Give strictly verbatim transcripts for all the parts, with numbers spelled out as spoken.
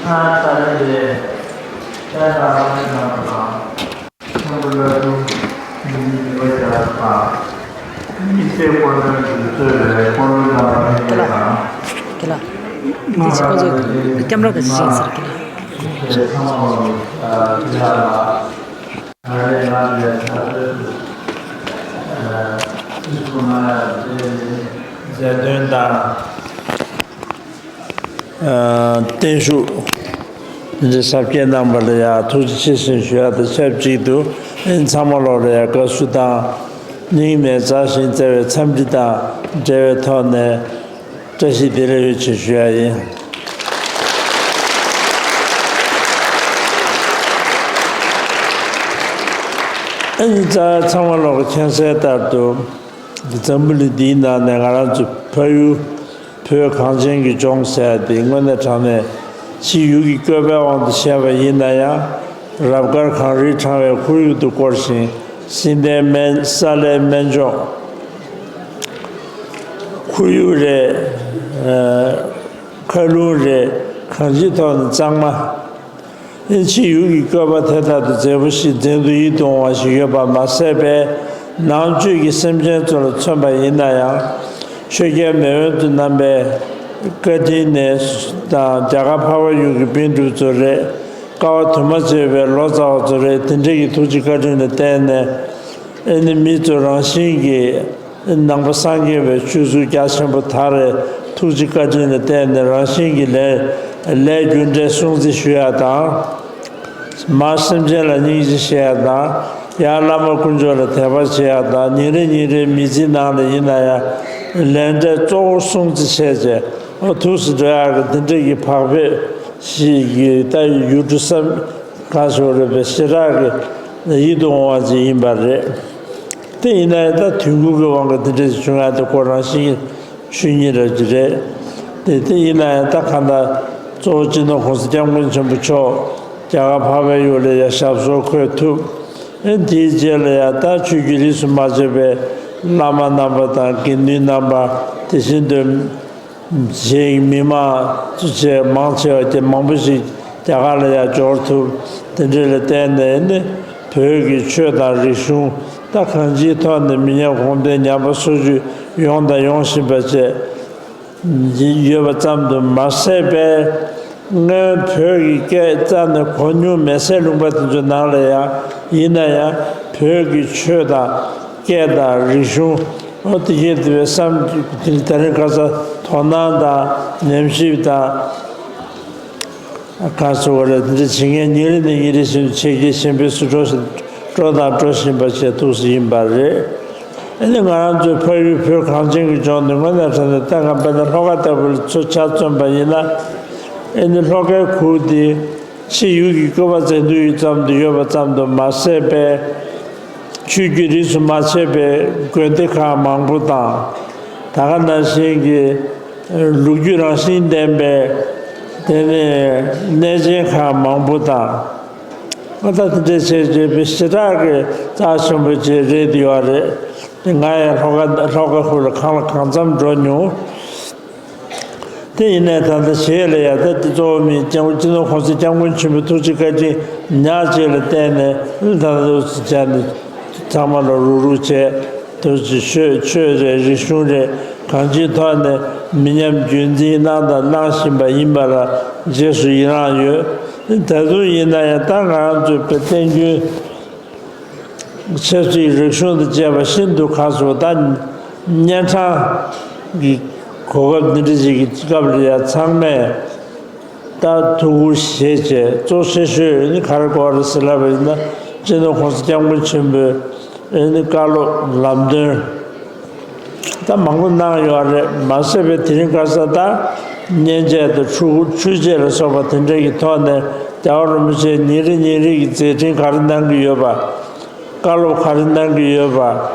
ཏཱ་ལའི་ཏེ་ཏཱ་ལའི་གནང་བ་དང་། ཆེན་པོ་བླ་སྤྲུལ་མི་ཉིད་ཉི་མ་རྒྱ་མཚོ་དང་། དམིགས་བསལ་སྐུ་མགྲོན་དུ་གཙོས་པའི་སྐུ་མགྲོན་རྣམ་པ་ལྷན་རྒྱས་དང་། ཀི་ལ། ཀི་ལ། དེ་ཅི་ཁོ་ཚོས་ཀེམ་ར་ག་ཅི་བཞེངས་ཟེར་ཀི་ལ། ཚང་མ་ལ། ཨ། ལ། ཨ་རེ་ང་ལས་ཐ་དོད་དུ་ཨ་སྐུ་གཟུགས་གནང་ཡག་དེ་ནི་མཛད་དོན་དང་། ཨ། བརྟན་བཞུགས་འདི་ཟབ་རྒྱས་གནང་བ་ལ་ཡང་ཐུགས་རྗེ་ཆེ་ཞེས་ཞུ་ཡག་དང་ཆབས་ཅིག་ཏུ། ཨ། ཚང་མ་ལོག་ལ་ཡང་དགའ་བསུ་དང་། སྙིང་ནས་མཛའ་ཞིང་བརྩེ་བའི་འཚམས་འདྲི་དང་འབྲེལ་བའི་ཐོག་ནས། བཀྲ་ཤིས་བདེ་ལེགས་ཡོད་ཅེས་ཞུ་ཡ་ཡིན། ཨ་ནི་རྩ་བའི་ཚང་མ་ལོག་གི་མཁྱེན་གསལ་ལྟར་དུ། འཛམ་བུ་གླིང་འདིའི་ནང་ནས་ང་རང་ཚོ་ཕ་ཡུལ་བོད་གངས་ཅན་གྱི་ལྗོངས་ཟེར་ཡ་དེ་དངོས་གནས་དྲང་གནས་ཕྱི་ཡུལ་གྱི་བཀོད་པའི་དབང་དུ་བྱས་པ་ཡིན་ན་ཡང་། རབ་དཀར་གངས་རིས་ཕྲེང་བའི་ཁོར་ཡུག་ཏུ་བསྐོར་ཞིང་། བསིལ་ལྡན་སྨན་ས་ལའི་སྨན་ལྗོངས། ཁོར་ཡུག་རེད། ཨ། མཁའ་རླུང་རེད། གང་ཅིའི་ཐོག་ནས་གཙང་མ། ཨེ། ཕྱི་ཡུལ་གྱི་བཀོད་པ་དེ་ལྟར་དུ་མཛེས་པོ་ཞིག་འཛིན་དུ་ཡིད་དུ་འོང་བ་ཞིག་ཡོད་པ་མ་ཟད་པའི་ནང་བཅུད་ཀྱི་སེམས་ཅན་ཚོ་ལ་མཚོན་པ་ཡིན་ན་ཡང་། ཆོས་རྒྱལ་མེས་དབོན་དུ་རྣམ་པའི་བཀའ་དྲིན་ནས་དང་རྒྱ་གར་འཕགས་པ་ཡུལ་གྱི་པཎ་གྲུབ་ཚོ་རེད། དཀའ་བ་དུ་མ་སྤྱད་པའི་ལོ་ཙཱ་བ་ཚོ་རེད། དེ་འདྲ་གི་ཐུགས་རྗེ་བཀའ་དྲིན་ལ་བརྟེན་ནས། ཨེ་ནི་མི་ཚོ་རང་བཞིན་གྱིས་ནང་པ་སངས་རྒྱས་པའི་ཆོས་ཚུལ་རྒྱ་ཆེན་པོ་དག་རེད། ཐུགས་རྗེ་བཀའ་དྲིན་ལ་བརྟེན་ནས་རང་བཞིན་གྱིས་ལས་ལས་རྒྱུ་འབྲས་སྲུང་བརྩི་ཞུ་ཡ་དང་། མར་སེམས་ཅན་ལ་སྙིང་རྗེ་བཤད་ཡ་དང་། ཡར་བླ་མ་དཀོན་མཆོག་ལ་དད་པ་བྱེད་ཡ་དང་། ཉིན་རེ་ཉིན་རེའི་མི་ཚེའི་ནང་ལ་ཡིན་ན་ཡང་ལས་འབྲས་གཙོ་བོ་སྲུང་བརྩི་བྱས་རྗེས་ཨོ་ཐུགས་སུ་འགྲོ་ཡག་གི་འདི་འདྲ་གི་བག་ཕེབས་ཤིག་གི་ད་ཡུལ་གྲུ་བསམ་ག་ཞོར་རེད་པའི་ཞེ་དྲག་གི་ཡིད་དུ་འོང་བ་ཅིག་ཡིན་པ་རེད། དེ་ཡིན་ན་ཡང་ད་དུས་འགོར་གྱི་དབང་གིས་འདི་འདྲ་ཞིག་བྱུང་ཡ་དེ་ཁོ་རང་བཞིན་གྱི་ཆོས་ཉིད་རབ་ཀྱི་རེད། དེ་དེ་ཡིན་ན་ཡང་ད་གང་ལྟར་གཙོ་བོ་སྤྱི་ནོར་༸གོང་ས་༸སྐྱབས་མགོན་ཆེན་པོ་མཆོག་རྒྱ་གར་འཕགས་པའི་ཡུལ་ལ་ཡ་ཞབས་སོར་འཁོད་ཐུབ། ཨེ་དེའི་རྗེས་ལ་ཡ་ད་ཆོས་བརྒྱུད་རིས་སུ་མ་ཆད་པའི་བླ་མ་རྣམ་པ་དང་དགེ་འདུན་རྣམ་པ། དེ་བཞིན་དུ་གཞན་མི་མང་ཚོ་བཅས་མང་ཆེ་བ་དེ་མང་པོ་ཞིག་རྒྱ་གར་ལ་ཡང་འབྱོར་ཐུབ། དེ་འདྲ་ལ་བརྟེན་ནས་ནི་བོད་ཀྱི་ཆོས་དང་རིག་གཞུང་ད་གང་ཅིའི་ཐོག་ནས་མི་ཉམས་གོང་འཕེལ་ཉམས་པ་སོར་ཆུད་ཡོང་དང་ཡོང་བཞིན་པ་བཅས་ཡོད་པ་ཙམ་དུ་མ་ཟད་པའི་སྔོན་བོད་ཀྱི་སྐད་རྩ་ནས་གོ་མྱོང་མེད་སའི་ལུང་པ་དེ་ཚོའི་ནང་ལ་ཡང་ཡིན་ན་ཡང་བོད་ཀྱི་ཆོས་དང་སྐད་དང་རིག་གཞུང་། ཨོ་དེ་བཞིན་དུ་བསམ་དེ་ད་རིང་ཁ་སང་དོ་སྣང་དང་ཉམས་ཞིབ་དང་། ག་ཚོད་བ་རེད། དེ་འདྲ་བྱེད་མཁན་ཉིན་རེ་ནས་ཉིན་རེ་བཞིན་དུ་ཆེ་རྒྱས་ཆེན་པོའི་སུ་འགྲོ་བཞིན་འགྲོ་དང་འགྲོ་བཞིན་པ་བཅས་ཐུགས་སུ་ཡིན་པ་རེད། ཨ་ནི་ང་རང་ཚོའི་ཕ་ཡུལ་བོད་གངས་ཅན་གྱི་ལྗོངས་འདི་དངོས་གནས་དྲང་གནས་ད་ང་དཔེར་ན་ལྷོ་ཁ་ལྟ་བུ་ལ་ཚུར་ཆ་མཚོན་པ་ཡིན་ན། ཨ་ནི་ལྷོ་ཁའི་ཁུལ་འདི་ཕྱི་ཡུལ་གྱི་བཀོད་པ་མཛད་འདུན་ཡུལ་ཙམ་དུ་ཡོད་པ་ཙམ་དུ་མ་ཟད་པའི། ཆོས་བརྒྱུད་རིས་སུ་མ་ཆད་པའི་དགོན་སྡེ་ཁག་མང་པོ་དང་། ད་ག་ནང་བཞིན་གྱི་ལོ་རྒྱུས་རང་བཞིན་ལྡན་པའི་དེ་ནས་གནས་ཆེན་ཁག་མང་པོ་དང་། ཨ་ད་དེ་འདྲའི་བྱས་བྱས་པའི་ཞེ་དྲག་གི་རྩ་ཆེན་པོ་ཅིག་རེད་ཡོད་རེད། དེ་ང་ཡང་ལྷོ་ཁ་ལྷོ་ཁ་ཁུལ་ལ་གང་ལ་གང་འཚམ་འགྲོ་མྱོང་། དེ་ཡིན་ནའི་ད་ལྟ་གཞས་ལ་ཡ་ད་དེ་གཙོ་བོ་མིན་སྐྱབས་མགོན་སྤྱི་ནོར་༸གོང་ས་༸སྐྱབས་མགོན་ཆེན་པོའི་ཐུགས་རྗེ་བཀའ་དྲིན་ཉག་གཅིག་ལ་བརྟེན་ནས་ད་ལྟ་འདུག་སེ་བྱས་ནས་ཚང་མ་ལ་རུག་རུག་བྱས། དུ་ཆོས་ཆོས་རེད། རིག་གཞུང་རེད། གང་ཅིའི་ཐོག་ནས་མི་ཉམས་རྒྱུན་འཛིན་གནང་དང་གནང་བཞིན་པ་ཡིན་པ་ལ་རྗེས་སུ་ཡི་རང་ཡོད། ད་དུང་ཡིན་ན་ཡང་ད་ང་རང་ཚོའི་བོད་བསྟན་རྒྱུན་ཆབ་སྲིད་རིག་གཞུང་དང་བཅས་པ་ཤིན་ཏུ་ཁག་ཆེ་བ། ད་གཉན་འཕྲང་གི་གོ་སྐབས་འདི་འདྲ་ཞིག་གི་སྐབས་ལ་ཡང་ཚང་མས་ད་ཐུགས་ཁུར་བཞེས་བྱས། གཙོ་ཆེ་ཤོས་ནི་ག་རེ་དགོས་རེད་ཟེར་ལབ་པ་ཡིན་ན། སྤྱི་ནོར་༸གོང་ས་༸སྐྱབས་མགོན་ཆེན་པོས་ཨེ་ནི་བཀའ་སློབ་ལམ་སྟོན་ད་མང་པོ་གནང་ཡོད་རེད། མ་ཟད་པའི་དེ་རིང་ཁ་སང་ད་མཉེན་ཆས་དང་འཕྲུལ་འཕྲུལ་ཆས་ལ་སོགས་པ་དེ་འདྲ་གི་ཐོག་ནས་རྒྱལ་བ་རིན་པོ་ཆེ་ཉིན་རེ་ཉིན་རེ་གི་མཛད་འཕྲིན་ག་རེ་གནང་གི་ཡོད་པ། བཀའ་སློབ་ག་རེ་གནང་གི་ཡོད་པ།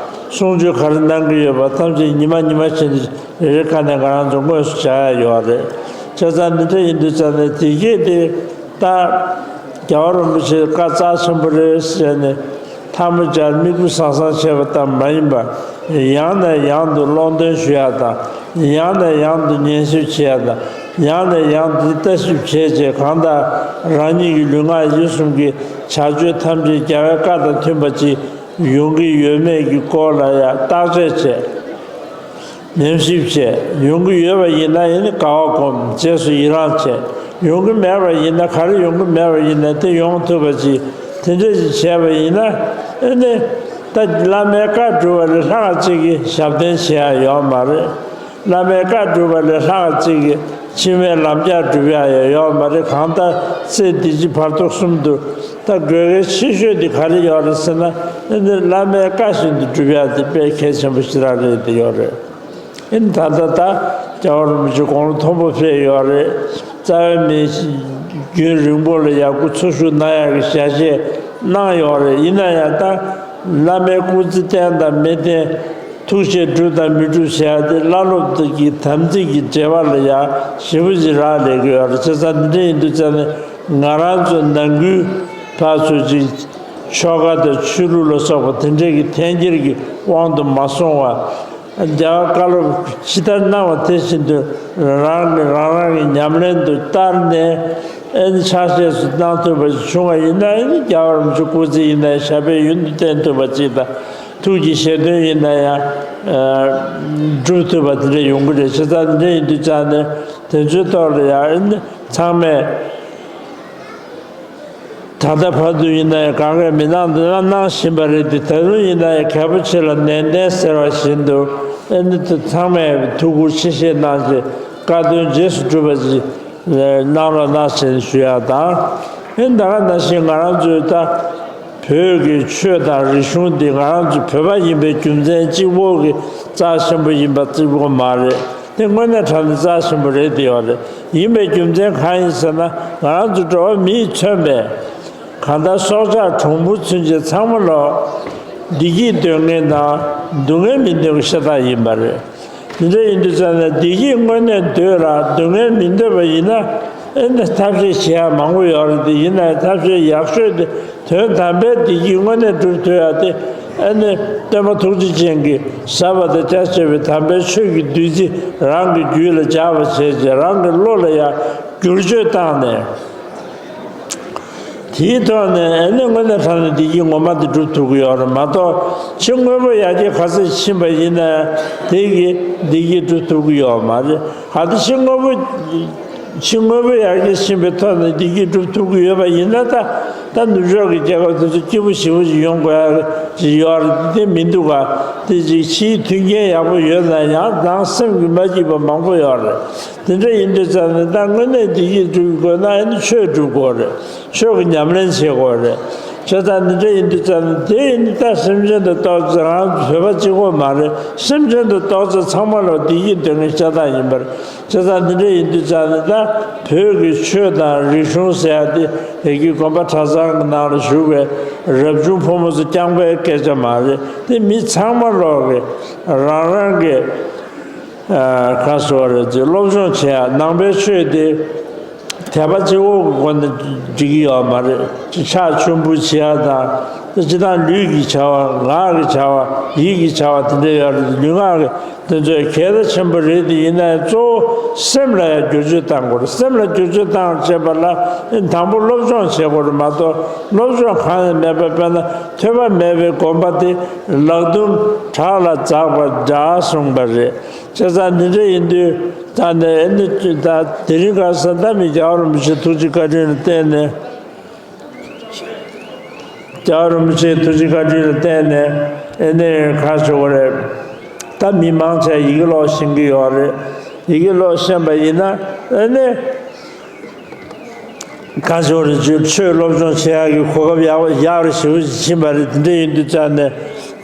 གསུང་ཆོས་ག་རེ་གནང་གི་ཡོད་པ་ཐམས་ཅད་ཉི་མ་ཉི་མ་བྱས་ནས་རེ་རེ་ཁ་ནས་ང་རང་ཚོ་དངོས་སུ་བྱ་ཡ་ཡོད་རེད། བྱས་ཙང་འདི་འདྲ་ཡིན་དུས་ཙང་ནས་དེ་གས་དེ་ད་རྒྱལ་བ་རིན་པོ་ཆེའི་བཀའ་རྩ་ཆེན་པོ་རེད་ཟེར་ནས་ཐལ་མོ་སྦྱར་མིག་དཔེ་བཟང་བཟང་བྱས་པ་ཙམ་མ་ཡིན་པར། ཡང་ནས་ཡང་དུ་ཀློག་འདོན་ཞུ་ཡ་དང་། ཡང་ནས་ཡང་དུ་ཉན་ཞིབ་བྱེད་ཡ་དང་། ཡང་ནས་ཡང་དུ་ལྟ་ཞིབ་བྱས་རྗེས། གང་ལྟར་རང་ཉིད་ཀྱི་ལུས་ངག་ཡིད་གསུམ་གྱི་བྱ་སྤྱོད་ཐམས་ཅད་རྒྱལ་བའི་བཀའ་དང་མཐུན་པ་ཅིག་ཡོང་གི་ཡོད་མེད་ཀྱི་སྐོར་ལ་ཡང་བརྟག་དཔྱད་བྱས། ཉམས་ཞིབ་བྱས། ཡོང་གི་ཡོད་པ་ཡིན་ན་ཡང་ནི་དགའ་བ་སྒོམ། རྗེས་སུ་ཡི་རང་བྱས། ཡོང་གི་མེད་པ་ཡིན་ན། ག་རེ་ཡོང་གི་མེད་པ་ཡིན་ན་དེ་ཡོང་ཐུབ་པ་ཅིག་དེ་འདྲ་ཞིག་བྱས་པ་ཡིན་ན། ཨེ་ནི་ད་བླ་མའི་བཀའ་སྒྲུབ་པ་ལས་ལྷག་ཅིག་གི་ཞབས་བརྟན་བྱེད་ཡ་ཡོད་མ་རེད། བླ་མའི་བཀའ་སྒྲུབ་པ་ལས་ལྷག་ཅིག་གི་ཕྱི་མའི་ལམ་རྒྱགས་སྒྲུབ་ཡ་ཡང་ཡོད་མ་རེད། གང་ལྟར་ཚེ་འདི་ཕྱི་བར་དོ་གསུམ་དུ་ད་དགོས་གལ་ཆེ་ཤོས་དེ་ག་རེ་ཡོད་རེད་ཟེར་ན། ཨེ་ནི་བླ་མའི་བཀའ་བཞིན་དུ་སྒྲུབ་ཡ་དེ་དཔེ་གལ་ཆེན་པོ་ཞེ་དྲག་རེད་དེ་ཡོད་རེད། ཨེ་ནི་ད་ལྟ་ད་རྒྱལ་བ་རིན་པོ་ཆེ་དགུང་ལོ་མཐོན་པོ་ཕེབས་ཡོད་རེད། རྩ་བའི་མི་རྒྱུན་རིང་པོ་ལ་ཡག་པོ་འཚོ་བཞུགས་གནང་ཡག་གི་ཞལ་བཞེས་གནང་ཡོད་རེད། ཡིན་ན་ཡང་ད་བླ་མའི་སྐུ་ཚེ་བརྟན་དང་མི་བརྟན། ཐུགས་བཞེད་སྒྲུབ་དང་མི་སྒྲུབ་བྱེད་ཡ་དེ་བླ་སློབ་ཀྱི་དམ་ཚིག་གི་འབྲེལ་བ་ལ་ཡང་ཞེ་པོ་ཅིག་རག་ལས་ཀྱི་ཡོད་རེད། བྱས་ཙང་འདི་འདྲ་ཡིན་དུས་ཙང་ནས་ང་རང་ཚོ་ནང་ཁུལ་ཕར་ཚུར་ཅིག་ཆོལ་ཁ་དང་ཆོས་ལུགས་ལ་སོགས་པ་དེ་འདྲའི་གི་འཐེན་འཁྱེར་གྱི་དབང་དུ་མ་སོང་བ། རྒྱལ་བ་བཀའ་སློབ་ཇི་ལྟར་གནང་བ་དེ་བཞིན་དུ་རང་གི་རང་རང་གི་ཉམས་ལེན་དུ་བསྟར་ནས། ཨེ་ནི་ཕྱག་བཞེས་སུ་གནང་ཐུབ་པ་ཞིག་བྱུང་བ་ཡིན་ན། ཨེ་ནི་རྒྱལ་བ་རིན་པོ་ཆེ་སྐུ་ཚེ་ཡིན་ན་ཡང་ཞབས་པད་ཡུན་དུ་བརྟན་ཐུབ་པ་ཅིག་དང་། ཐུགས་ཀྱི་བཞེད་དོན་ཡིན་ན་ཡང་སྒྲུབ་ཐུབ་པ་དེ་འདྲ་ཡོང་གི་རེད། བྱས་ཙང་འདི་འདྲ་ཡིན་དུས་ཙང་ནས་དེ་ཚོའི་ཐོག་ལ་ཡང་ཨེ་ནི་ཚང་མས། ད་ལྟ་བར་དུ་ཡིན་ན་ཡང་གང་གས་མི་གནང་འདི་ན་གནང་བཞིན་པ་རེད་དེ། ད་དུང་ཡིན་ན་ཡང་གལ་པོ་ཆེ་ལ་ནན་ཏན་ཟེར་བ་བཞིན་དུ། ཨེ་ནི་ཚང་མས་ཐུགས་ཁུར་ཆེ་བཞེས་གནང་རྗེས་བཀའ་དོན་རྗེས་སུ་སྒྲུབ་པ་ཞིག་གནང་རོགས་གནང་ཞེས་ཞུ་ཡ་དང་། ཨེ་ད་ག་ནང་བཞིན་ང་རང་ཚོའི་ད་བོད་ཀྱི་ཆོས་དང་རིག་གཞུང་འདི་ང་རང་ཚོ་བོད་པ་ཡིན་པའི་རྒྱུ་མཚན་གཅིག་པོ་གི་རྩ་ཆེན་པོ་ཡིན་པ་གཅིག་པོ་མ་རེད། དེ་དངོས་གནས་དྲང་གནས་རྩ་ཆེན་པོ་རེད་དེ་ཡོད་རེད། ཡིན་པའི་རྒྱུ་མཚན་གང་ཡིན་ཟེར་ན། ང་རང་ཚོ་འགྲོ་བ་མིས་མཚོན་པའི་གང་ལྟར་སྲོག་ཆགས་གྲུང་པོ་ཚུན་ཆད་ཚང་མ་ལོ། བདེ་སྐྱིད་འདོད་མཁན་དང་སྡུག་བསྔལ་མི་འདོད་པའི་ཤ་སྟག་ཡིན་པ་རེད། དེ་འདྲ་ཡིན་དུས་ཙང་ནས་བདེ་སྐྱིད་དངོས་གནས་འདོད་ལ་སྡུག་བསྔལ་མི་འདོད་པ་ཡིན་ན། ཨེ་ནི་ཐབས་ཤེས་བྱེད་ཡག་མང་པོ་ཡོད་རེད་དེ། ཡིན་ན་ཡང་ཐབས་ཤེས་ཡག་ཤོས་དེ། དོན་དམ་པའི་བདེ་སྐྱིད་དངོས་གནས་སྒྲུབ་ཐུབ་ཡ་དེ། ཨ་ནི་སྟོན་པ་ཐུགས་རྗེ་ཅན་གྱིས་ཟབ་པ་དང་རྒྱ་ཆེ་བའི་དམ་པའི་ཆོས་ཀྱི་བདུད་རྩི་རང་གི་རྒྱུད་ལ་འཇགས་པ་བྱས་རྗེས། རང་གི་བློ་ལ་ཡང་བསྒྱུར་བཅོས་བཏང་ནས། དེའི་ཐོག་ནས་ཨ་ནི་དངོས་གནས་དྲང་གནས་བདེ་སྐྱིད་ངོ་མ་དེ་སྒྲུབ་ཐུབ་ཀྱི་ཡོད་རེད་མ་གཏོགས། ཕྱི་དངོས་པོ་ཡར་རྒྱས་ག་ཚོད་ཕྱིན་པ་ཡིན་ན་ཡང་དེ་གིས་བདེ་སྐྱིད་སྒྲུབ་ཐུབ་ཀྱི་ཡོད་མ་རེད། གལ་ཏེ་ཕྱི་དངོས་པོ། ཕྱི་དངོས་པོ་ཡར་རྒྱས་ཕྱིན་པའི་ཐོག་ནས་བདེ་སྐྱིད་སྒྲུབ་ཐུབ་ཀྱི་ཡོད་པ་ཡིན་ན། ད་ད་ནུབ་ཕྱོགས་ཀྱི་རྒྱལ་ཁབ་དེ་ཚོ་སྐྱིད་པོ་ཞེ་པོ་ཞིག་ཡོང་དགོས་ཡ་ཅིག་ཡོད་རེད་དེ་མི་འདུག་ག་དེ་ཅིག་ཕྱིའི་མཐུན་རྐྱེན་ཡག་པོ་ཡོད་ན་ཡང་ནང་སེམས་ཀྱི་མ་སྐྱིད་པ་མང་པོ་ཡོད་རེད། དེ་འདྲ་ཡིན་དུས་ཙང་ནས་ད་དངོས་གནས་བདེ་སྐྱིད་སྒྲུབ་དགོས་ན་ཨ་ནི་ཆོས་སྒྲུབ་དགོས་རེད། ཆོས་ཀྱི་ཉམས་ལེན་བྱེད་དགོས་རེད། བྱས་ཙང་འདི་འདྲ་ཡིན་དུས་ཙང་ནས་དེ་ཡིན་ད་སེམས་ཅན་དུ་གཏོགས་ཙང་། ང་བོད་པ་གཅིག་པོ་མ་རེད། སེམས་ཅན་དུ་གཏོགས་ཙང་ཚང་མ་ལ་བདེ་སྐྱིད་འདོད་མཁན་ཤ་སྟག་ཡིན་པ་རེད། བྱས་ཙང་འདི་འདྲ་ཡིན་དུས་ཙང་ནས་ད་བོད་ཀྱི་ཆོས་དང་རིག་གཞུང་ཟེར་ཡ་དེ། ཡ་གི་དགོན་པ་གྲྭ་ཚང་གི་ནང་ལ་བཞུགས་པའི་རབ་བྱུང་ཕོ་མོ་ཚོ་རྐྱང་པའི་སྐད་ཆ་མ་རེད། དེ་མི་ཚང་མ་ལོག་གི་རང་རང་གི་ཨ་ག་སོགས་རེད་ཅེས་སློབ་སྦྱོང་བྱེད་ཡ། ནང་པའི་ཆོས་དེ་དད་པ་སྤྱི་བོ་གི་སྒོ་ནས་འགྲིག་གི་ཡོད་མ་རེད། ཕྱག་མཆོད་འབུལ་བྱེད་ཡ་དང་། སྤྱི་དང་ལུས་ཀྱི་བྱ་བ། ངག་གི་བྱ་བ། ཡིད་ཀྱི་བྱ་བ་དེ་འདྲ་ཡོད་རེད། ལུས་ངག་གི་དེ་ཚོ་གལ་ཆེན་པོ་རེད་དེ། ཡིན་ན་ཡང་གཙོ་བོ་སེམས་ལ་ཡང་བསྒྱུར་བཅོས་བཏང་དགོས་རེད། སེམས་ལ་བསྒྱུར་བཅོས་བཏང་བྱེད་པ་ལ་དང་པོ་སློབ་སྦྱོང་བྱེད་དགོས་རེད་མ་གཏོགས། སློབ་སྦྱོང་གང་ཡང་མེད་པ། དཔེར་ན་ཐོས་པ་མེད་པའི་སྒོམ་པ་དེ་ལག་རྡུམ་བྲག་ལ་འཛེགས་པ་འདྲ་གསུངས་པ་རེད། བྱས་ཙང་འདི་འདྲ་ཡིན་དུས་ད་ནས་ཨེ་ནི་ད་དེ་རིང་ཁ་སང་ད་མི་རྒྱལ་བ་རིན་པོ་ཆེ་ཐུགས་རྗེ་བཀའ་དྲིན་ལ་བརྟེན་ནས། རྒྱལ་བ་རིན་པོ་ཆེའི་ཐུགས་རྗེ་བཀའ་དྲིན་ལ་བརྟེན་ནས་ཨེ་ནི་ག་ཞུ་དགོས་རེད། ད་མི་མང་ཆེ་ཡི་གེ་ཀློག་ཤེས་ཀྱི་ཡོད་རེད། ཡི་གེ་ཀློག་ཤེས་པ་ཡིན་ན་ཨེ་ནི་ག་ཞུ་དགོས་རེད། ཆོས་སློབ་སྦྱོང་བྱེད་ཡག་གི་གོ་སྐབས་ཡག་ཡག་རེ་ཞེ་པོ་ཞིག་ཕྱིན་པ་རེད། དེ་འདྲ་ཡིན་དུས་ཙང་ནས་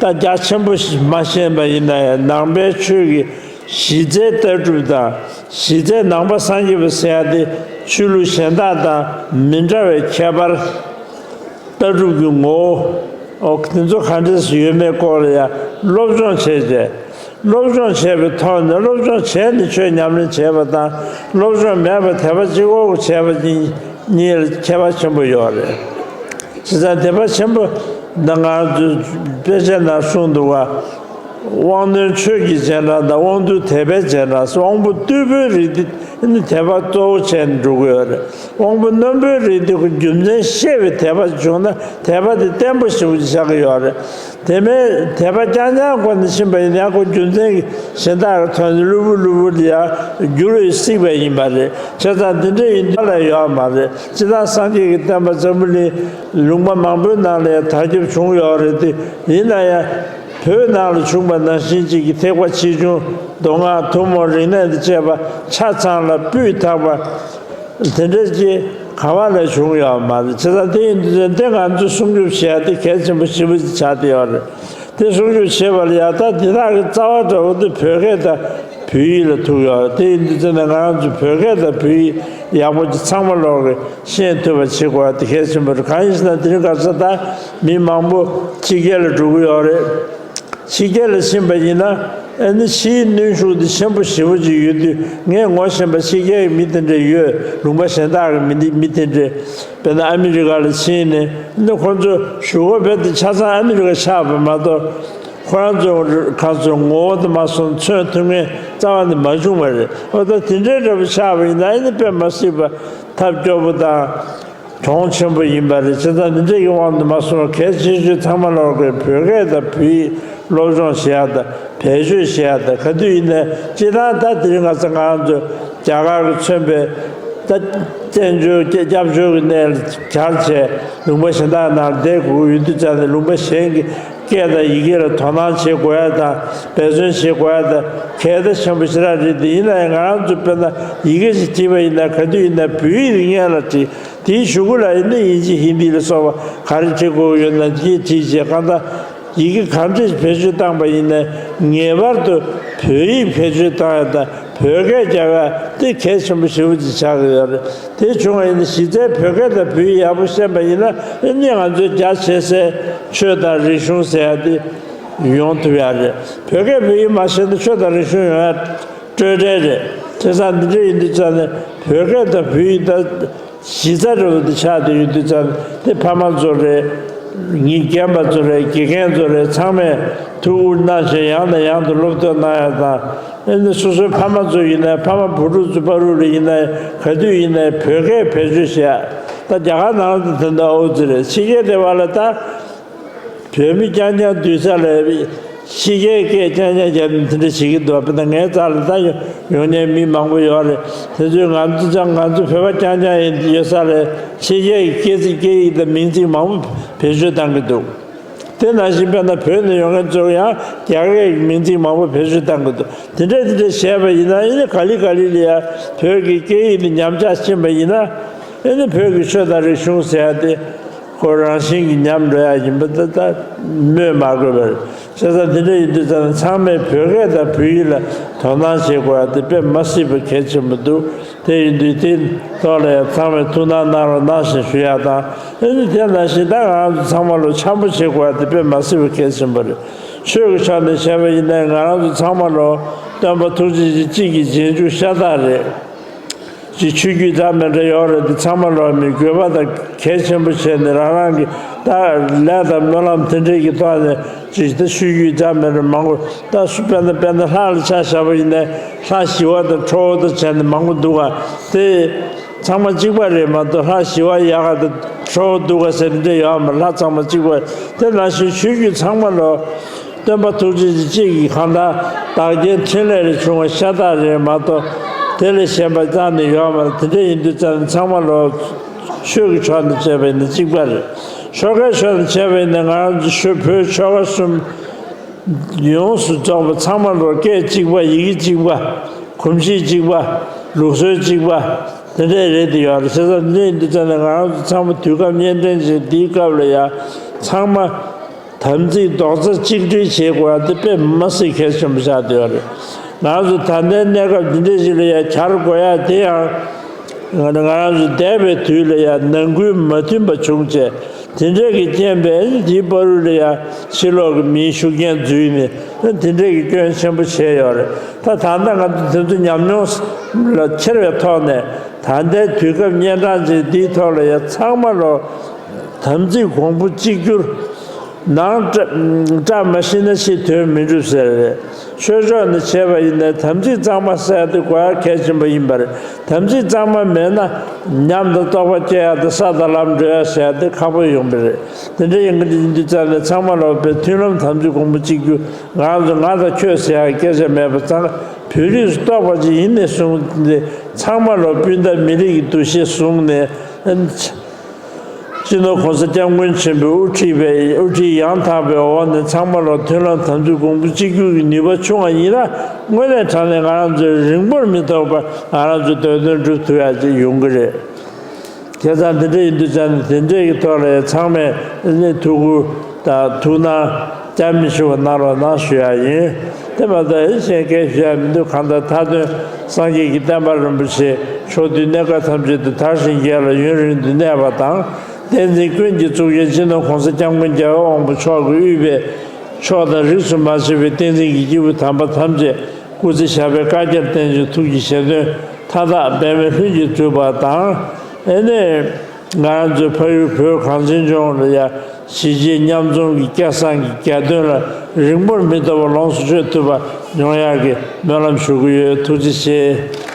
ད་རྒྱ་ཆེན་པོ་ཞིག་མ་ཤེས་པ་ཡིན་ན་ཡང་ནང་པའི་ཆོས་ཀྱི་གཞི་རྩའི་ལྟ་གྲུབ་དང་། གཞི་རྩའི་ནང་པ་སངས་རྒྱས་པ་ཟེར་ཡ་དེ་ཆོས་ལུགས་གཞན་དག་དང་མི་འདྲ་བའི་ཁྱད་པར། ལྟ་གྲུབ་ཀྱི་ངོ་བོ། འོ་དེ་ཚོ་ག་འདྲས་སུ་ཡོད་མེད་སྐོར་ལ་ཡང་སློབ་སྦྱོང་བྱས་རྗེས། སློབ་སྦྱོང་བྱས་པའི་ཐོག་ནས། སློབ་སྦྱོང་བྱས་ནས་ཆོས་ཉམས་ལེན་བྱས་པ་དང་། སློབ་སྦྱོང་མེད་པར་དད་པ་གཅིག་པོ་བྱས་པ་གཉིས་གཉིས་ལ་ཁྱད་པར་ཆེན་པོ་ཡོད་རེད། བྱས་ཙང་དད་པ་ཆེན་པོ་ད་ང་ཚོ་དཔེ་ཆ་ནང་གསུངས་འདུག་ག་དབང་རྣོན་ཆོས་ཀྱི་རྗེས་འབྲང་དང་དབང་རྟུལ་དད་པའི་རྗེས་འབྲང་ཟེར། དབང་པོ་རྟུལ་པོའི་རིགས་དེ་ནི་དད་པ་གཙོ་བོ་བྱས་ནས་འགྲོ་གི་ཡོད་རེད། དབང་པོ་རྣོན་པོའི་རིགས་དེ་ཁོ་རྒྱུ་མཚན་ཤེས་པའི་དད་པ་བྱུང་ན་དད་པ་དེ་བརྟན་པོ་ཞེ་པོ་ཅིག་ཆགས་ཀྱི་ཡོད་རེད། དེ་མིན་དད་པ་རྐྱང་རྐྱང་བསྐོར་ནས་ཕྱིན་པ་ཡིན་ན་ཡང་ཁོ་རྒྱུ་མཚན་གྱི་གཞན་དག་གི་དོན་དུ་གློ་བུར་གློ་བུར་དུ་ཡང་འགྱུར་བའི་སྲིད་པ་ཡིན་པ་རེད། བྱས་ཙང་འདི་འདྲ་ཡིན་དུས་ལ་ཡོད་མ་རེད། སྤྱིར་བཏང་སངས་རྒྱས་ཀྱི་བསྟན་པ་འཛམ་བུ་གླིང་ལུང་པ་མང་པོའི་ནང་ལ་ཡང་དར་ཁྱབ་བྱུང་ཡོད་རེད་དེ། ཡིན་ན་ཡང་བོད་ནང་ལ་བྱུང་བ་ནང་བཞིན་གཅིག་གི་ཐེག་པ་ཆེ་ཆུང་མདོ་སྔགས་ཐུན་མོང་རིག་གནས་དང་བཅས་པ་ཆ་ཚང་ལ་སྤུས་དག་པ་དེ་འདྲ་ཅིག་ག་བ་ལས་བྱུང་ཡོད་མ་རེད། བྱས་ཙང་དེ་ཡིན་དུས་ཙང་དེ་ང་ཚོས་སྲུང་སྐྱོབ་བྱེད་ཡ་དེ་གལ་ཆེན་པོ་ཞེ་པོ་ཅིག་ཆགས་བསྡད་ཡོད་རེད། དེ་སྲུང་སྐྱོབ་བྱེད་པ་ལ་ཡ་ད་དེ་དག་གི་རྩ་བ་འདྲ་བོ་དེ་བོད་སྐད་དང་བོད་ཡིག་ལ་ཐུག་ཡོད་རེད། དེ་ཡིན་དུས་ཙང་ནས་ང་རང་ཚོ་བོད་སྐད་དང་བོད་ཡིག་ཡག་པོ་ཅིག་ཚང་མ་ལོག་གི་ཤེས་ཐུབ་པ་བྱེད་དགོས་པ་དེ་གལ་ཆེན་པོ་རེད། གང་ཡིན་ཟེར་ན་དེ་རིང་ཁ་སང་ད་མི་མང་པོ་ཕྱི་རྒྱལ་ལ་འགྲོ་གི་ཡོད་རེད། ཕྱི་རྒྱལ་ལ་ཕྱིན་པ་ཡིན་ན་ཨ་ནི་ཕྱིའི་གནོན་ཤུགས་དེ་ཆེན་པོ་ཞེ་པོ་ཅིག་ཡོད་དུས། ངས་ངོ་ཤེས་པ་ཕྱི་རྒྱལ་གྱི་མི་དེ་འདྲ་ཡོད། ལུང་པ་གཞན་དག་གི་མི་འདི་མི་དེ་འདྲ་དཔེར་ན་ཨ་མི་རི་ཀ་ལ་ཕྱིན་ནས་ཨ་ནི་ཁོང་ཚོ་གཞུག་གུ་རྦད་དེ་ཆ་ཚང་ཨ་མི་རི་ཀ་ཆགས་པ་མ་གཏོགས། ཁོ་རང་ཚོ་གང་ཚོ་ངོ་བོ་དེ་མ་སོང་མཚོན་ཐུབ་མཁན་རྩ་བ་ནས་མ་བྱུང་བ་རེད། འོ་ད་དེ་འདྲའི་འདྲ་པོ་ཆགས་པ་ཡིན་ན་ཨ་ནི་དཔེ་མ་སྲིད་པ་ཐབས་སྐྱོ་པོ་དང་གྱོང་ཆེན་པོ་ཡིན་པ་རེད། བྱས་ཙང་འདི་འདྲའི་གི་དབང་དུ་མ་སོང་བ་གལ་ཆེ་ཤོས་ཚང་མ་ལོག་གི་བོད་སྐད་དང་བོད་ཡིག་སློབ་སྦྱོང་བྱེད་ཡག་དང་བེད་སྤྱོད་བྱེད་ཡག་དང་། ག་དུས་ཡིན་ནའི་སྤྱིར་བཏང་ད་དེ་རིང་ང་ཚོ་ང་རང་ཚོ་རྒྱ་གར་གྱིས་མཚོན་པའི་ད་བཙན་བྱོལ་སྐྱབས་བཅོལ་གྱི་གནས་ལ་གྱར་བྱས་ལུང་པ་གཞན་དག་ནང་བསྡད་དགོས་ཀྱི་ཡོད་དུས་ཙང་ནས་ལུང་པ་གཞན་གྱི་སྐད་དང་ཡི་གེ་ལ་དོ་སྣང་བྱེད་དགོས་ཡ་དང་འབད་བརྩོན་བྱེད་དགོས་ཡ་དང་གལ་ཆེན་པོ་ཞེ་དྲག་རེད་དེ། ཡིན་ན་ཡང་ང་རང་ཚོ་དཔེར་ན་ཡི་གེ་ཞིག་བྲིས་པ་ཡིན་ན་ག་དུས་ཡིན་ན་བོད་ཡིག་ལ་སྔོན་ལ་བྲིས། དེའི་གཞུག་གུ་ལ་ཡིན་ན་ཡིན་གཅིག་ཧིན་དི་ལ་སོགས་པ་ག་རེ་བྲིས་དགོས་ཡོད་ན་དེ་བྲིས་བྱས། གང་ལྟར་ཡི་གེ་གང་འདྲ་ཞིག་བེད་སྤྱོད་བཏང་པ་ཡིན་ན་ངེས་པར་དུ་བོད་ཡིག་བེད་སྤྱོད་བཏང་ཡ་དང་བོད་སྐད་རྒྱག་ཡ་དེ་གལ་ཆེན་པོ་ཞེ་པོ་ཅིག་ཆགས་ཀྱི་ཡོད་རེད། དེ་བྱུང་བ་ཡིན་ན་གཞི་རྩའི་བོད་སྐད་དང་བོད་ཡིག་ཡག་པོ་ཤེས་པ་ཡིན་ན་ཨ་ནི་ང་ཚོའི་རྒྱ་ཆེ་སའི་ཆོས་དང་རིག་གཞུང་ཟེར་ཡ་དེ་ཡོང་ཐུབ་ཡ་རེད། བོད་སྐད་བོད་ཡིག་མ་ཤེས་ན་ཆོས་དང་རིག་གཞུང་ཡོང་ཡ་སྤྲོས་བྲལ་རེད། བྱས་ཙང་འདི་འདྲ་ཡིན་དུས་ཙང་ནས་བོད་སྐད་དང་བོད་ཡིག་དང་གཞི་རྩ་འདྲ་བོ་དེ་ཆགས་བསྡད་ཡོད་དུས་ཙང་དེ་ཕ་མ་ཚོ་རེད། ངའི་རྒན་པ་ཚོ་རེད། དགེ་རྒན་ཚོ་རེད། ཚང་མས་ཐུགས་ཁུར་གནང་བྱས་ཡང་དང་ཡང་དུ་སློབ་སྟོན་གནང་ཡ་དང་། ཨ་ནི་སོ་སོའི་ཕ་མ་ཚོ་ཡིན་ནའི་ཕ་མ་བུ་ཕྲུག་ཚོ་བར་དུ་ལ་ཡིན་ནའི་ག་དུས་ཡིན་ནའི་བོད་སྐད་བེད་སྤྱོད་བྱེད་ཡ། ད་རྒྱ་གར་ནང་ལ་དེ་འདྲ་ཨོ་ཙི་རེད། ཕྱི་རྒྱལ་དེ་བ་ལ་ད། བོད་མི་རྐྱང་རྐྱང་སྡོད་ས་ལ་ཕྱི་རྒྱལ་སྐད་རྐྱང་རྐྱང་རྒྱབ་ནས་དེ་འདྲ་བྱེད་ཀྱི་འདུག་དཔེར་ན་ངའི་རྩ་ལ་ད་ཡོང་ཡོང་མཁན་མི་མང་པོ་ཡོད་རེད། དེ་ཚོས་ང་ཚོ་ཅང་ང་ཚོ་བོད་པ་རྐྱང་རྐྱང་ཡིན་ཡོད་ས་ལ་ཕྱི་རྒྱལ་གྱི་སྐད་ཚིག་སྐད་ཡིག་དང་མིང་ཚིག་མང་པོ་བེད་སྤྱོད་བཏང་གི་འདུག་དེ་ནང་བཞིན་དཔེར་ན་བོད་ནས་ཡོང་མཁན་ཚོ་ཡང་རྒྱ་སྐད་ཀྱི་མིང་ཚིག་མང་པོ་བེད་སྤྱོད་བཏང་གི་འདུག་དེ་འདྲ་དེ་འདྲ་བྱས་པ་ཡིན་ན་ཨེ་ནི་ག་ལེ་ག་ལེ་ལ་ཡང་བོད་ཀྱི་སྐད་ཡིག་དེ་ཉམས་ཆག་ཕྱིན་པ་ཡིན་ན་ཨེ་ནི་བོད་ཀྱི་ཆོས་དང་རིག་གཞུང་ཟེར་ཡ་དེ། ཁོ་རང་བཞིན་གྱིས་ཉམས་འགྲོ་ཡ་ཡིན་པ་འདི་ད་སྨོས་མ་དགོས་པ་རེད། བྱས་ཙང་འདི་འདྲ་ཡིན་དུས་ཙང་ཚང་མས་བོད་སྐད་དང་བོད་ཡིག་ལ་དོ་སྣང་བྱེད་དགོས་ཡ་དེ་དཔེ་མ་སྲིད་པ་གལ་ཆེན་པོ་འདུག་དེ་ཡིན་དུས་དེ་ཐོག་ལ་ཡང་ཚང་མས་ཐུགས་སྣང་གནང་རོགས་གནང་ཞེས་ཞུ་ཡ་དང་། ཨ་ནི་དེ་ནང་བཞིན་ད་ང་ཚོ་ཚང་མ་ལོ་འཆམ་པོ་བྱེད་དགོས་ཡ་དེ་དཔེ་མ་སྲིད་པ་གལ་ཆེན་པོ་རེད། ཆོས་ཀྱི་ཕྱོགས་ནས་བྱས་པ་ཡིན་ན་ང་རང་ཚོ་ཚང་མ་ལོ་སྟོན་པ་ཐུགས་རྗེ་ཅན་གཅིག་གི་རྗེས་འཇུག་ཤ་སྟག་རེད། ཅིག་ཆོས་བརྒྱུད་འདྲ་མི་འདྲ་ཡོད་རེད། འདི་ཚང་མ་ལོག་མི་དགོས་པ་དང་གལ་ཆེན་པོ་བྱས་ནས་རང་རང་གི་ད་ལས་དང་སྨོན་ལམ་དེ་འདྲས་ཀྱི་ཐོག་ནས་ཅིག་ད་ཆོས་བརྒྱུད་འདྲ་མི་འདྲ་མང་པོ་ད་སུ་དཔེར་ན་དཔེར་ན་ལྷ་ལ་ཆ་བཞག་པ་ཡིན་ན་ལྷ་ཞི་བ་དང་ཁྲོ་བོ་དང་བྱས་ནས་མང་པོ་འདུག་ག་དེ་ཚང་མ་གཅིག་པ་རེད་མ་གཏོགས་ལྷ་ཞི་བ་ཡག་ག་དང་ཁྲོ་བོ་སྡུག་ག་ཟེར་འདྲ་ཡོད་མ་རེད། ལྷ་ཚང་མ་གཅིག་པ་དེ་ནང་བཞིན་ཆོས་བརྒྱུད་ཚང་མ་ལོག་སྟོན་པ་ཐུགས་རྗེ་ཅན་གཅིག་གིས་གང་ལྟར་བདག་རྐྱེན་འཕྲིན་ལས་ལས་བྱུང་བ་ཤ་སྟག་རེད་མ་གཏོགས་དེ་ལས་གཞན་པ་རྩ་ནས་ཡོད་མ་རེད། དེ་འདྲ་ཡིན་དུས་ཙང་ཚང་མ་ལོ་ཆོས་ཀྱི་ཕྱོགས་ནས་བྱས་པ་ཡིན་ན་གཅིག་པ་རེད། ཆོལ་ཁའི་ཕྱོགས་ནས་བྱས་པ་ཡིན་ན་ང་རང་ཚོ་ཆོས་བོད་ཆོལ་ཁ་གསུམ་ཡོངས་སུ་རྫོགས་པ་ཚང་མ་ལོ་སྐད་གཅིག་པ། ཡི་གེ་གཅིག་པ། གོམས་གཤིས་གཅིག་པ། ལུགས་སྲོལ་གཅིག་པ་དེ་འདྲས་རེད་དེ་ཡོད་རེད། བྱས་ཙང་འདི་འདི་ཙང་ནས་ང་རང་ཚོ་ཚང་མ་དུས་སྐབས་གཉན་འཕྲིན་ཅན་འདིའི་སྐབས་ལ་ཡ་ཚང་མ། དམ་ཚིག་རྡོག་རྩ་གཅིག་སྒྲིལ་བྱེད་དགོས་པ་དེ་དཔེ་མ་སྲིད་གལ་ཆེན་པོ་ཆགས་བསྡད་ཡོད་རེད། ང་ཚོ་ད་ལྟའི་གནས་སྐབས་འདི་འདྲ་ཞིག་ལ་ཡང་གྱར་དགོས་ཡ་དེ་ཡང་ང་ང་རང་ཚོ་འདས་པའི་དུས་ལ་ཡང་ནང་ཁུལ་མ་མཐུན་པ་བྱུང་བྱས་དེ་འདྲས་ཀྱི་རྐྱེན་པས་འདིའི་བར་དུ་ལ་ཡང་ཕྱི་ལོགས་ཀྱི་མིའི་ཤུགས་རྐྱེན་འཛུལ་ནས་དེ་འདྲས་ཀྱི་སྐྱོན་ཆེན་པོ་བྱས་ཡོད་རེད། ད་ད་ལྟ་ང་ཚོ་དེ་ཚོ་ཉམས་མྱོང་ལ་འཁྱེར་བའི་ཐོག་ནས་ད་ལྟའི་དུས་སྐབས་གཉན་འཕྲིན་ཅན་འདིའི་ཐོག་ལ་ཡང་ཚང་མ་ལོ་དམ་ཚིག་གོང་བུ་གཅིག་གྱུར། ནང་བཀྲ་བཀྲ་མ་ཤིས་ན་ཕྱི་དོན་མི་འགྲུབ་ཟེར་རེད། ཆོས་ཕྱོགས་ནས་བྱས་པ་ཡིན་ན་དམ་ཚིག་གཙང་མ་གསལ་དེ་གོ་ཡ་གལ་ཆེན་པོ་ཡིན་པ་རེད། དམ་ཚིག་གཙང་མ་མེད་ན་ཉམས་དང་རྟོགས་པ་སྐྱེ་ཡ་དང་ས་དང་ལམ་འགྲོ་ཡ་ཟེར་ཡ་དེ་ཁག་པོ་ཡོང་གི་རེད། དེ་འདྲ་ཡིན་གྱི་ཡིན་དུས་ཙང་ནས་ཚང་མ་ལོག་པའི་མཐུན་ལམ་དམ་ཚིག་གོང་བུ་གཅིག་གྱུར། ང་རང་ཚོ་ང་དང་ཁྱོད་ཟེར་ཡ་སྐད་ཆ་མེད་པ་ཙང་བོད་རིགས་སུ་གཏོགས་པ་ཅིག་ཡིན་ནས་བཟུང་སྟེ་ཚང་མ་ལོག་སྤུན་ཟླ་མི་རིགས་ཀྱི་འདུ་ཤེས་བཟུང་ནས། སྤྱི་ནོར་༸གོང་ས་༸སྐྱབས་མགོན་ཆེན་པོས་དབུ་ཁྲིད་པའི་དབུ་ཁྲིད་ཡང་དག་པའི་འོག་ནས་ཚང་མ་ལ་མཐུན་ལམ་དམ་ཚིག་གོང་བུ་གཅིག་གྱུར་གྱི་ནུས་པ་ཆུང་བ་ཡིན་ན། དངོས་གནས་དྲང་གནས་ང་རང་ཚོས་རིང་པོར་མི་ཐོགས་པར་ང་རང་ཚོའི་འདོད་དོན་སྒྲུབ་ཐུབ་ཡ་ཅིག་ཡོང་གི་རེད། བྱས་ཙང་འདི་འདྲ་ཡིན་དུས་ཙང་ནས་དེ་འདྲའི་གི་ཐོག་ལ་ཚང་མས་ནི་ཐུགས་ཁུར་དང་ཐུགས་སྣང་བསྐྱར་མི་ཞུ་བ་གནང་རོགས་གནང་ཞུ་ཡ་ཡིན། དེ་མ་གཏོགས་ཨེ་གཞན་སྐད་ཞུ་ཡ་མི་འདུག་གང་ལྟར་མཐའ་དོན་སངས་རྒྱས་ཀྱི་བསྟན་པ་རིན་པོ་ཆེ་ཕྱོགས་དུས་གནས་སྐབས་ཐམས་ཅད་དུ་དར་ཞིང་རྒྱས་ལ་ཡུན་རིང་དུ་གནས་པ་དང་། བསྟན་འཛིན་ཀུན་གྱི་གཙུག་རྒྱན་སྤྱི་ནོར་༸གོང་ས་༸སྐྱབས་མགོན་རྒྱལ་བ་དབང་པོ་མཆོག་གིས་དབུས་པའི་ཕྱོགས་དང་རིས་སུ་མ་ཆད་པའི་བསྟན་འཛིན་གྱི་སྐྱེས་བུ་དམ་པ་ཐམས་ཅད་སྐུ་ཚེ་ཞབས་པད་བསྐལ་བརྒྱར་བརྟན་ཅིང་ཐུགས་ཀྱི་བཞེད་དོན་མཐའ་དག་འབད་མེད་ལྷུན་གྱིས་གྲུབ་པ་དང་། ཨེ་ནས་ང་རང་ཚོའི་ཕ་ཡུལ་བོད་གངས་ཅན་ལྗོངས་ལ་ཡ་གཞིས་བྱེས་མཉམ་འཛོམས་ཀྱི་སྐལ་བཟང་གི་རྒྱལ་དོན་ལ་རིང་པོར་མི་ཐོགས་པར་ལོངས་སུ་སྤྱོད་ཐུབ་པ་ཡོང་ཡག་གི་སྨོན་ལམ་ཞུ་གི་ཡོད། ཐུགས་རྗེ་ཆེ།